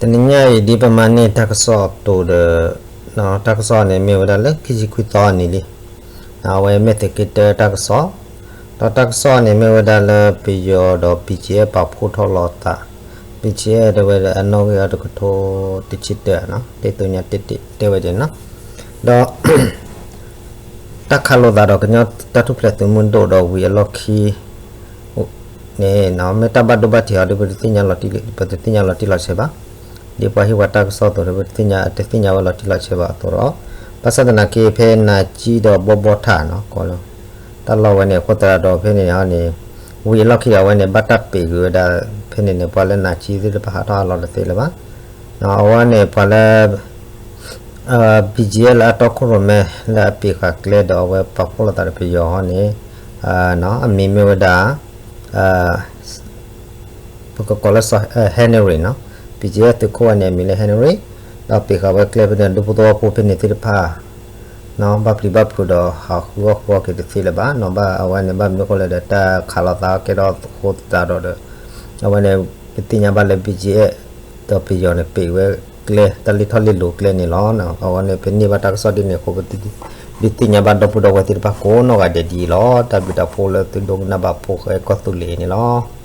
တနံၤညါအံၤဒ်ပမၤန့ၢ်တၢ်ကစီၣ်အသိးဒီး, တၢ်ကစီၣ်န့ၣ်မ့ၢ်ဝဲဒၣ်လၢခံဆံခွံသီအနံၤလံ, အဝဲမ့ၢ်သုးက့တၢတၢ်ကစီၣ်, ဒီးတၢ်ကစီၣ်န့ၣ်မ့ၢ်ဝဲဒၣ်လၢပယီၤဒီး ဘီကၠ့အဲၣ် ပာ်ဖှိၣ်ထီၣ်လီၤသး, ဘီကၠ့အဲၣ် တဲဝဲဒၣ်အနီၣ်ဂံၢ်အတကထိတဆံတၢ, တသ့ၣ်ညါတ့ၢ်တ့ၢ်တဲဝဲဒၣ်နီၤ, ဒီး တၢ်ခးလိာ်သးဒီးကညီတၢ်ထူၣ်ဖျဲးသုးမုၢ်ဒိၣ်ဒီးဝံၤအလီၢ်ခံန့ၣ် မ့ၢ်တၢ်ဘၣ်ဒိဘၣ်ထံးအီၤဒီး ပတသ့ၣ်ညါလီၤတံၢ်လီၤဆဲးဘၣ်, ဒ်ပှၤဟ့ၣ်ဝဲတၢ်ကစီၣ်အသိးဒီး ပတသ့ၣ်ညါဝဲလီၤတံၢ်လီၤဆဲးဘၣ်အသိးဒီး, ဘၣ်ဆၣ်သနာ်က့ဖဲနၤကၠံဒီးဘီဘီထၣ်နီၤ ကီးလၢ တၢ်လီၢ်ဝဲန့ၣ် အဃိသတးဒီးဖဲန့ၣ်န့ၣ် ဝံၤအလီၢ်ခံဒီးအဝဲန့ၣ် ဘၣ်တၢ်ပံးကွံာ်ဝဲဒၣ်, ဖဲန့ၣ်န့ၣ် ပှၤလၢနၤကၠံသ့ၣ်တဖၣ်ဟးထီၣ်ဟးလီၤတသ့လၢၤဘၣ်, အဝဲန့ၣ်ပှၤလၢ ဘီကၠ့အဲၣ် လၢအတီခိၣ်ရိၣ်မဲလၢအပံးဃာ်ကျဲဒီးအဝဲပာ်ဖှိၣ်လိာ်သးဒီးပယီၤဟီန့ၣ်, အမံၤမ့ၢ်ဝဲဒၣ် ပကကိးလၢ Henry နီၤ, ဘီကၠ့အဲၣ် သုးခိၣ်ဝဲန့ၣ် အမံၤလၢ Henry, ဒီးပံးဃာ်ဝဲကျဲဖဲန့ၣ် ဒူဖိသဝီဖိဖဲန့ၣ်သ့ၣ်တဖၣ် ဘၣ်ပျံၤဘၣ်ဖုးဒီးဟးဃုအီၣ်ဃုအီက့ၤတသ့လၢၤဘၣ်နီၤ, ဘၣ်အဝဲန့ၣ် ဘၣ်မနုၤအဃိလဲၣ်ဒီး တၢ်ခးလိာ်သးကဲထီၣ်အဃိသတးဒီးဒီး အဝဲန့ၣ် ပသ့ၣ်ညါဘၣ်လၢ ဘီကၠ့အဲၣ် ဒီးပယီၤန့ၣ် ပံးဝဲကျဲ တၢ်လဲၤထီၣ်လဲၤလီၤကျဲန့ၣ်လီၤ. အဝဲန့ၣ် ပန့ၢ်ဘၣ်တၢ်ကစီၣ်ဒ်န့ၣ်အဃိ ပသ့ၣ်ညါဘၣ်ဒီပုၢ်ဒီဝဲၢ်သ့ၣ်တဖၣ်ကိးနီၢ်ဂၤဒဲးဒ်အံၤလီၤ. တၢ်ဘျုးတၢ်ဖှိၣ်လၢသုဒိကနၣ်ဘၣ်ဖိၣ်ဃဲကီၢ်သူလ့ၤန့ၣ်လီၤ.